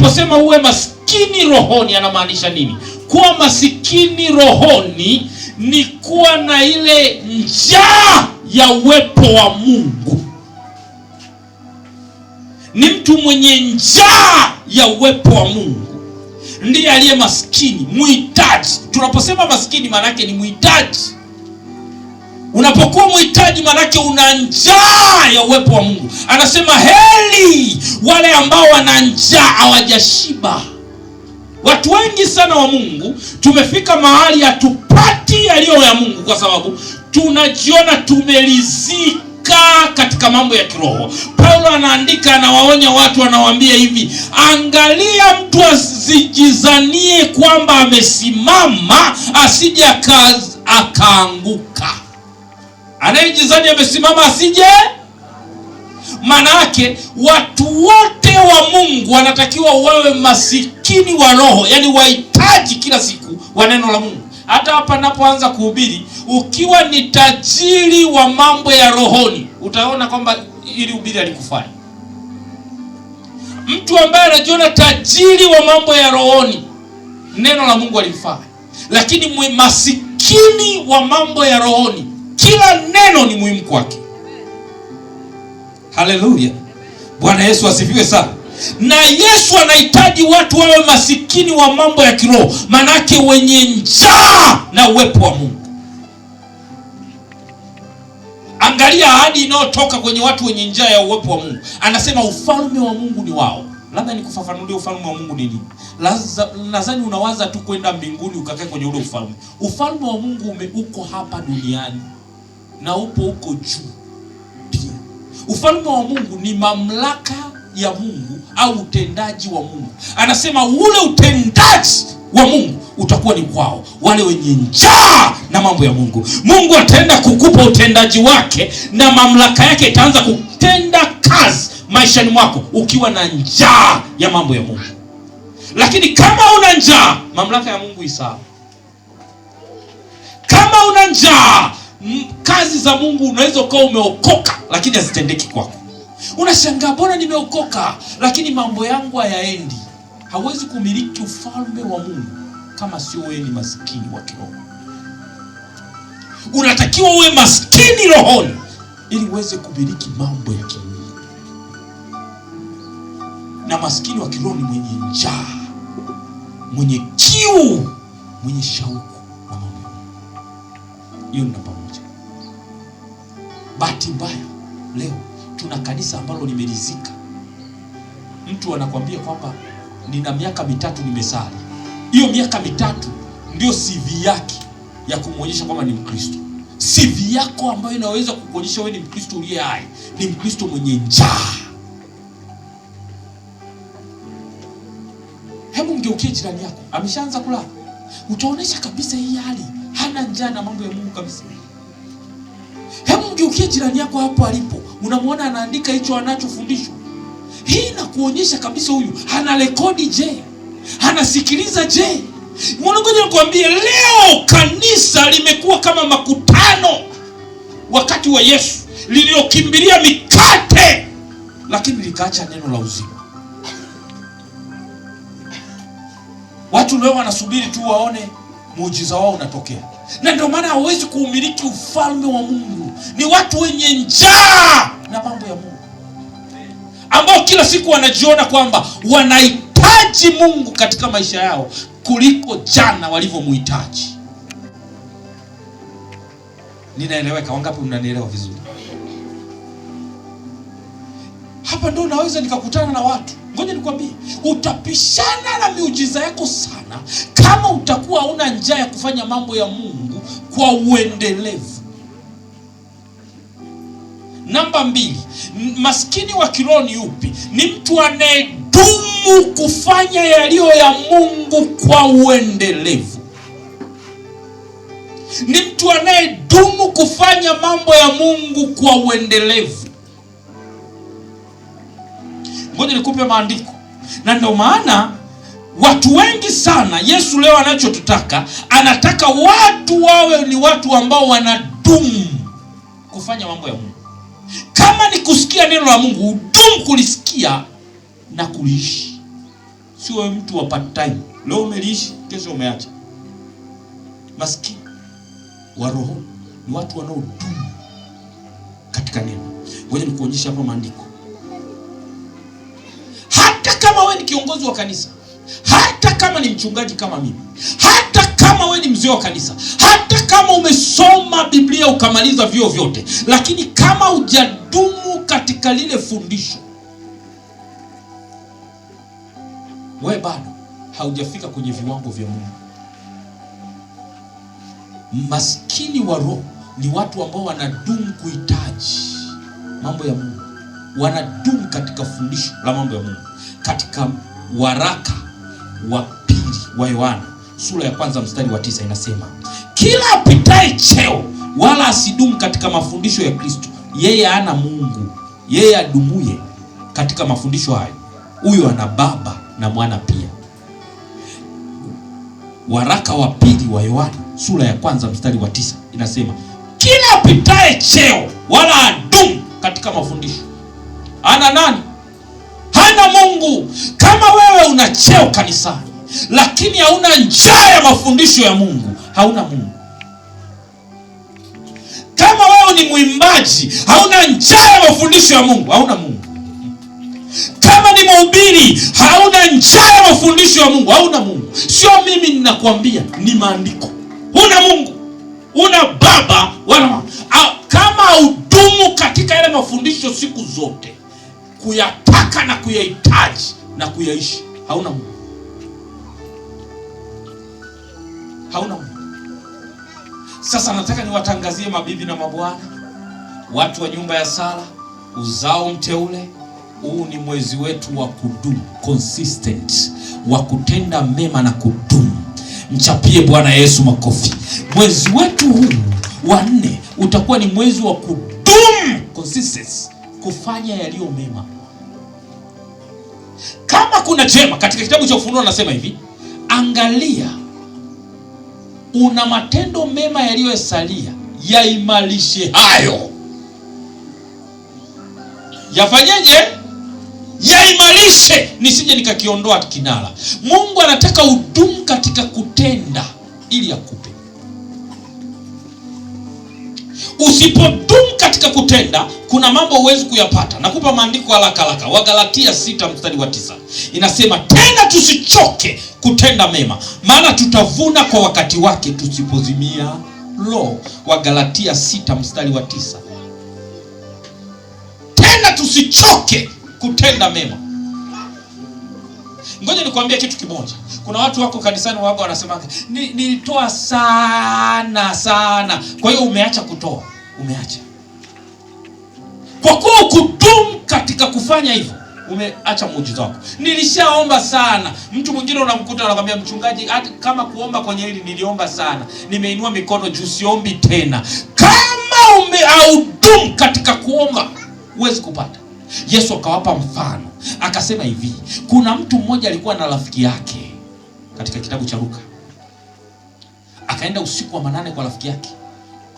Anaposema uwe maskini rohoni, anamaanisha nini? Kuwa masikini rohoni ni kuwa na ile njaa ya uwepo wa Mungu. Ni mtu mwenye njaa ya uwepo wa Mungu ndiye aliye maskini, muhitaji. Tunaposema maskini, maana yake ni muhitaji. Unapokuwa muhitaji, maana yake una njaa ya uwepo wa Mungu. Anasema heri wale ambao wana njaa hawajashiba. Watu wengi sana wa Mungu tumefika mahali hatupati yaliyo ya Mungu kwa sababu tunajiona tumelizika katika mambo ya kiroho. Paulo anaandika, anawaonya watu, anawaambia hivi: angalia mtu asijizanie kwamba amesimama, asije akaanguka. Anayejizania amesimama asije, maana yake watu wote wa Mungu wanatakiwa wawe masikini wa roho, yani wahitaji kila siku wa neno la Mungu. Hata hapa napoanza kuhubiri, ukiwa ni tajiri wa mambo ya rohoni, utaona kwamba ili hubiri alikufanya. Mtu ambaye anajiona tajiri wa mambo ya rohoni, neno la Mungu alimfaa. Lakini masikini wa mambo ya rohoni, kila neno ni muhimu kwake. Haleluya, Bwana Yesu asifiwe sana. Na Yesu anahitaji watu wawe masikini wa mambo ya kiroho, manake wenye njaa na uwepo wa Mungu. Angalia ahadi inayotoka kwenye watu wenye njaa ya uwepo wa Mungu. Anasema ufalme wa Mungu ni wao. Labda nikufafanulie ufalme wa Mungu ni nini. Nadhani unawaza tu kwenda mbinguni ukakae kwenye ule ufalme. Ufalme wa Mungu uko hapa duniani na upo huko juu pia. Ufalme wa Mungu ni mamlaka ya Mungu au utendaji wa Mungu. Anasema ule utendaji wa Mungu utakuwa ni kwao wale wenye njaa na mambo ya Mungu. Mungu ataenda kukupa utendaji wake na mamlaka yake itaanza kutenda kazi maishani mwako ukiwa na njaa ya mambo ya Mungu. Lakini kama una njaa, mamlaka ya Mungu isawa. Kama una njaa, kazi za Mungu unaweza ukawa umeokoka lakini hazitendeki kwako. Unashangaa, mbona nimeokoka lakini mambo yangu hayaendi? Hauwezi kumiliki ufalme wa Mungu kama sio wewe ni maskini wa kiroho. Unatakiwa uwe maskini rohoni ili uweze kumiliki mambo ya kimungu. Na maskini wa kiroho ni mwenye njaa, mwenye kiu, mwenye shauku na mambo ya Mungu. Hiyo ni namba moja. Bahati mbaya leo tuna kanisa ambalo limelizika. Mtu anakuambia kwamba nina miaka 3 nimesali. Hiyo miaka 3 ndio CV yake ya kumuonyesha kwamba ni Mkristo. CV yako ambayo inaweza kukuonyesha wewe ni Mkristo uliye hai, ni Mkristo mwenye njaa. Hebu mgeukie jirani yako, ameshaanza kulala. Utaonesha kabisa hii hali hana njaa na mambo ya Mungu kabisa. Hebu mgeukie jirani yako hapo alipo, unamuona anaandika hicho anachofundishwa. Hii inakuonyesha kabisa huyu hana rekodi. Je, anasikiliza? Je, ngoja nikwambie, leo kanisa limekuwa kama makutano wakati wa Yesu, lililokimbilia mikate lakini likaacha neno la uzima. Watu leo wanasubiri tu waone muujiza wao unatokea, na ndio maana hawezi kuumiliki ufalme wa Mungu. Ni watu wenye njaa na mambo ya Mungu, ambao kila siku wanajiona kwamba wanahitaji Mungu katika maisha yao kuliko jana walivyomhitaji. Ninaeleweka? Wangapi mnanielewa vizuri? Hapa ndo naweza nikakutana na watu. Ngoja nikwambie, utapishana na miujiza yako sana kama utakuwa huna njaa ya kufanya mambo ya Mungu kwa uendelevu. Namba 2, maskini wa kiroho ni yupi? Ni mtu anayedumu kufanya yaliyo ya Mungu kwa uendelevu. Ni mtu anayedumu kufanya mambo ya Mungu kwa uendelevu. Ngoja nikupe maandiko. Na ndio maana watu wengi sana, Yesu leo anachotutaka, anataka watu wawe ni watu ambao wanadumu kufanya mambo ya Mungu. Kama ni kusikia neno la Mungu, udumu kulisikia na kuliishi. Sio mtu wa part time, leo umeliishi, kesho umeacha. Maskini wa roho ni watu wanaodumu katika neno. Ngoja nikuonyeshe hapa maandiko. Hata kama wewe ni kiongozi wa kanisa, hata kama ni mchungaji kama mimi, hata kama wewe ni mzee wa kanisa, hata kama umesoma Biblia ukamaliza vyuo vyote, lakini kama hujadumu katika lile fundisho, wewe bado haujafika kwenye viwango vya Mungu. Maskini wa roho ni watu ambao wanadumu kuhitaji mambo ya Mungu, wanadumu katika fundisho la mambo ya Mungu. Katika waraka wa pili wa Yohana sura ya 1 mstari wa 9 inasema, kila apitaye cheo wala asidumu katika mafundisho ya Kristo, yeye hana Mungu. Yeye adumuye katika mafundisho hayo, huyo ana Baba na Mwana pia. Waraka wa pili wa Yohana sura ya 1 mstari wa 9 inasema, kila apitaye cheo wala adumu katika mafundisho, hana nani? Hana Mungu. Kama wewe una cheo kanisani lakini hauna njaa ya mafundisho ya Mungu, hauna Mungu. Kama wewe ni mwimbaji hauna njaa ya mafundisho ya Mungu, hauna Mungu. Kama ni mhubiri hauna njaa ya mafundisho ya Mungu, hauna Mungu. Sio mimi ninakwambia, ni maandiko. Huna Mungu, huna baba wala mama. Kama hudumu katika yale mafundisho siku zote, kuyataka na kuyahitaji na kuyaishi, hauna Mungu. Hauna Mungu. Sasa nataka niwatangazie mabibi na mabwana, watu wa nyumba ya sala, uzao mteule, huu ni mwezi wetu wa kudumu, consistent, wa kutenda mema na kudumu. Mchapie Bwana Yesu makofi. Mwezi wetu huu wa 4 utakuwa ni mwezi wa kudumu, consistency, kufanya yaliyo mema. Kama kuna jema, katika kitabu cha Ufunuo anasema hivi, angalia una matendo mema yaliyosalia, yaimarishe hayo. Yafanyeje? Yaimarishe, nisije nikakiondoa kinara. Mungu anataka udumu katika kutenda ili akupe. Usipodumu katika kutenda, kuna mambo huwezi kuyapata. Nakupa maandiko haraka haraka. Wagalatia 6 mstari wa 9 inasema, tena tusichoke kutenda mema, maana tutavuna kwa wakati wake tusipozimia roho. Wagalatia 6 mstari wa 9. Tena tusichoke kutenda mema. Ngoja nikwambie kitu kimoja. Kuna watu wako kanisani wako wanasema, nilitoa sana sana. Kwa hiyo umeacha kutoa, umeacha. Kwa kuwa hukudumu katika kufanya hivyo, umeacha muujiza wako. Nilishaomba sana. Mtu mwingine unamkuta anakuambia, mchungaji, hata kama kuomba kwenye hili niliomba sana, nimeinua mikono juu, siombi tena. Kama umeaudumu katika kuomba, huwezi kupata. Yesu akawapa mfano, akasema hivi, kuna mtu mmoja alikuwa na rafiki yake, katika kitabu cha Luka. Akaenda usiku wa manane kwa rafiki yake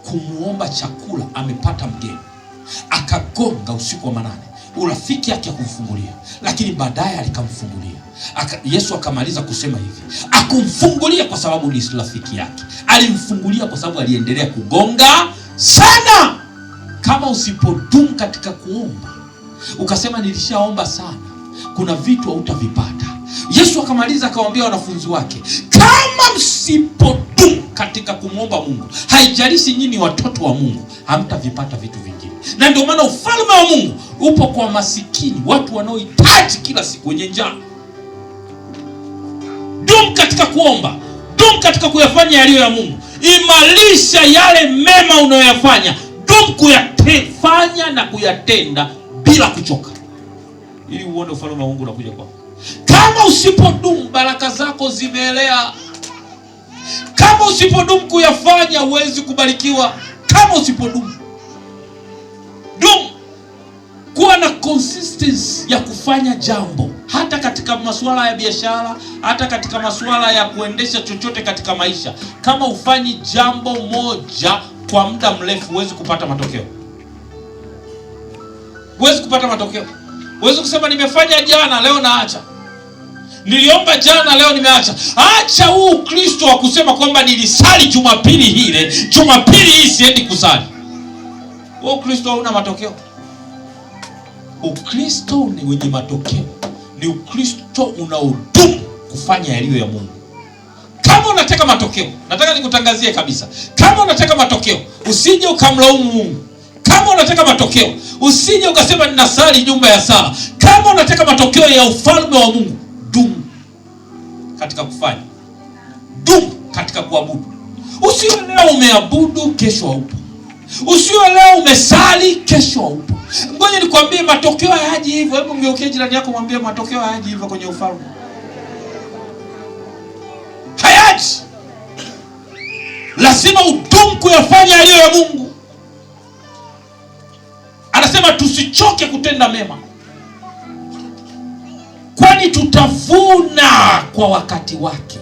kumuomba chakula, amepata mgeni. Akagonga usiku wa manane, urafiki yake hakumfungulia, lakini baadaye alikamfungulia. Yesu akamaliza kusema hivi, akumfungulia kwa sababu ni rafiki yake, alimfungulia kwa sababu aliendelea kugonga sana. Kama usipodumu katika kuomba, ukasema nilishaomba sana, kuna vitu hautavipata. Yesu akamaliza akawaambia wanafunzi wake, kama msipodumu katika kumwomba Mungu, haijalishi nyinyi watoto wa Mungu, hamtavipata vitu vingine. Na ndio maana ufalme wa Mungu upo kwa masikini, watu wanaohitaji kila siku, wenye njaa. Dumu katika kuomba, dumu katika kuyafanya yaliyo ya Mungu, imarisha yale mema unayoyafanya, dumu kuyafanya na kuyatenda bila kuchoka, ili uone ufalme wa Mungu unakuja kwako. Kama usipodumu, baraka zako zimeelea. Kama usipodumu kuyafanya, huwezi kubarikiwa. Kama usipodumu, dumu kuwa na consistency ya kufanya jambo, hata katika masuala ya biashara, hata katika masuala ya kuendesha chochote katika maisha. Kama ufanyi jambo moja kwa muda mrefu, huwezi kupata matokeo. Huwezi kupata matokeo. Huwezi kusema nimefanya jana, leo naacha. Niliomba jana, leo nimeacha. Acha huu Ukristo wa kusema kwamba nilisali Jumapili hile, Jumapili hii siendi kusali. Huo Ukristo hauna matokeo. Ukristo ni wenye matokeo, ni Ukristo unaodumu kufanya yaliyo ya Mungu. Kama unataka matokeo, nataka nikutangazie kabisa, kama unataka matokeo, usije ukamlaumu Mungu. Kama unataka matokeo, usije ukasema ninasali nyumba ya sala. Kama unataka matokeo ya ufalme wa Mungu, dumu katika kufanya, dumu katika kuabudu. Usiwe leo umeabudu, kesho haupo. Usiwe leo umesali, kesho haupo. Ngoja nikwambie, matokeo hayaji hivyo. Hebu mgeukie jirani yako, mwambie matokeo hayaji hivyo kwenye ufalme, hayaji. Lazima udumu kuyafanya yaliyo ya Mungu. Anasema tusichoke kutenda mema, kwani tutavuna kwa wakati wake.